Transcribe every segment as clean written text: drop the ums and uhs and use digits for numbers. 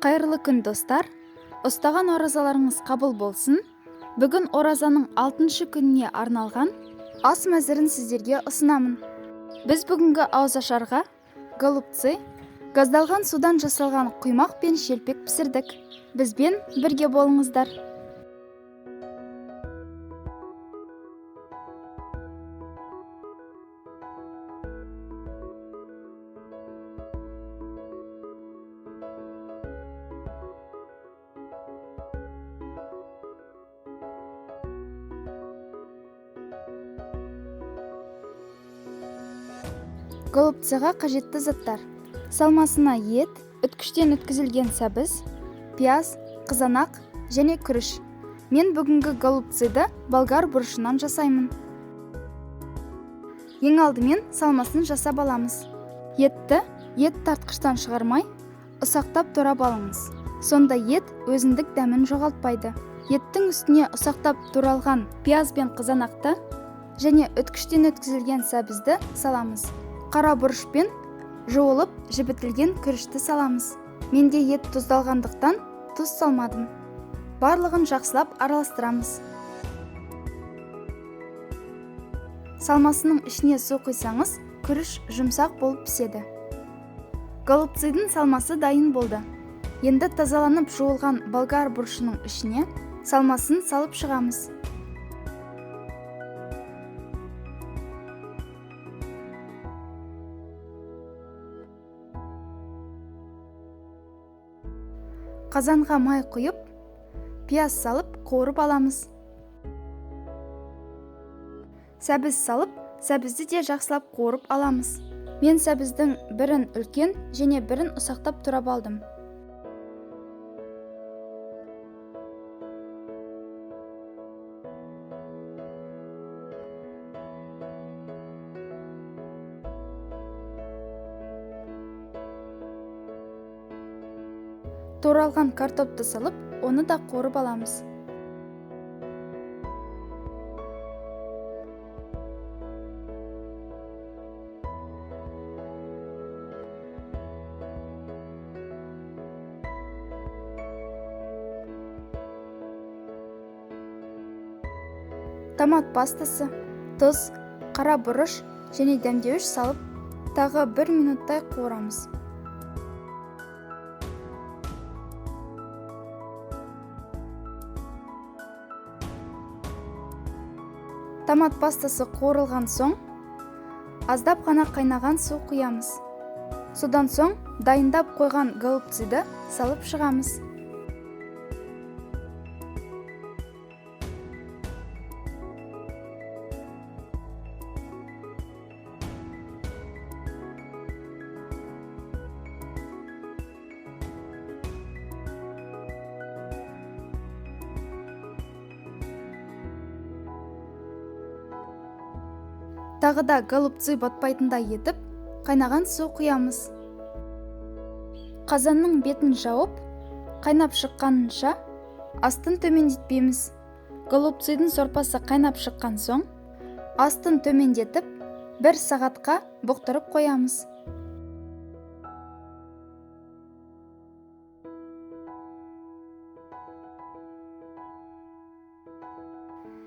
Қайырлы күн, достар! Ұстаған оразаларыңыз қабыл болсын. Бүгін оразаның 6-шы күніне арналған ас мәзірін сіздерге ұсынамын. Біз бүгінгі ауызашарға голубцы, газдалған судан жасалған құймақ пен шелпек пісірдік. Бізбен бірге болыңыздар. Голубцыға қажетті заттар: салмасына ет, үткіштен өткізілген сәбіз, пияз, қызанақ және күріш. Мен бүгінгі голубцыды болгар бұрышынан жасаймын. Ең алдымен салмасын жасап аламыз. Етті ет тартқыштан шығармай, ұсақтап турап алыңыз. Сонда ет өзіндік дәмін жоғалтпайды. Еттің үстіне ұсақтап туралған пияз бен қызанақты және үткіштен өткізілген сәбізді саламыз. Қара бұрышпен жуылып жібітілген күрішті саламыз. Менде ет тұздалғандықтан тұз салмадым. Барлығын жақсылап араластырамыз. Салмасының ішіне су құйсаңыз, күріш жұмсақ болып піседі. Голубцыдың салмасы дайын болды. Енді тазаланып жуылған болгар бұрышының ішіне салмасын салып шығамыз. Қазанға май құйып, пияз салып қуырып аламыз. Сәбіз салып, сәбізді де жақсылап қуырып аламыз. Мен сәбіздің бірін үлкен және бірін ұсақтап турап алдым. Туралған картопты салып, оны да қуырып аламыз. Томат пастасы, тұз, қара бұрыш және дәмдеуіш салып, тағы 1 минуттай қуырамыз. Томат пастасы қуырылған соң, аздап қана қайнаған су құямыз. Содан соң дайындап қойған голубцыды салып шығамыз. Тағы да голубцы батпайтындай етіп, қайнаған су құямыз. Қазанның бетін жауып, қайнап шыққанынша астын төмендетпейміз. Голубцыдың сорпасы қайнап шыққан соң, астын төмендетіп, 1 сағатқа бұқтырып қоямыз.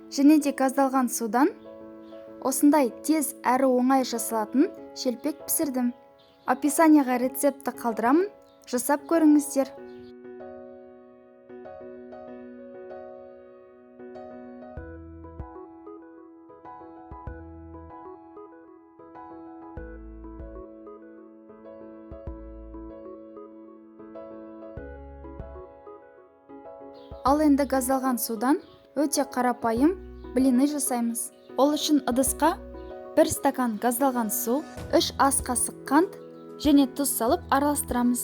Және де газдалған судан осындай тез әрі оңай жасалатын шелпек пісірдім. Описанияға рецептті қалдырамын, жасап көріңіздер. Ал енді газдалған судан өте қарапайым блины жасаймыз. Ол үшін ыдысқа 1 стакан газдалған су, 3 ас қасық қант және тұз салып араластырамыз.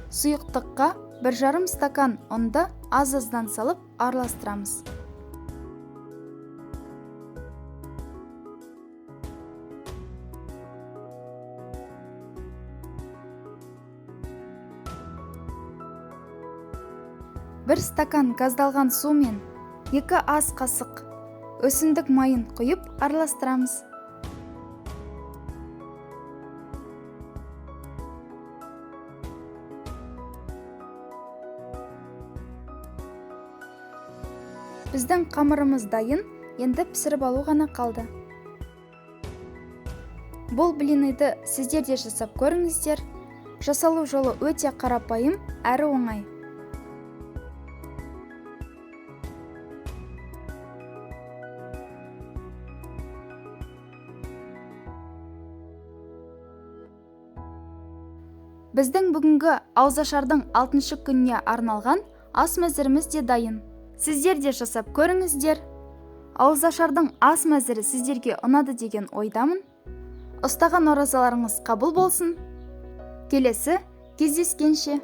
Сұйықтыққа 1,5 стакан ұнды аз-аздан салып араластырамыз. 1 стакан газдалған су мен 2 ас қасық өсімдік майын құйып араластырамыз. Біздің қамырымыз дайын, енді пісіріп алу ғана қалды. Бұл блиныды сіздер де жасап көріңіздер. Жасалу жолы өте қарапайым әрі оңай. Біздің бүгінгі ауызашардың 6-шы күніне арналған ас мәзіріміз де дайын. Сіздер де жасап көріңіздер. Ауызашардың ас мәзірі сіздерге ұнады деген ойдамын. Ұстаған оразаларыңыз қабыл болсын. Келесі кездескенше.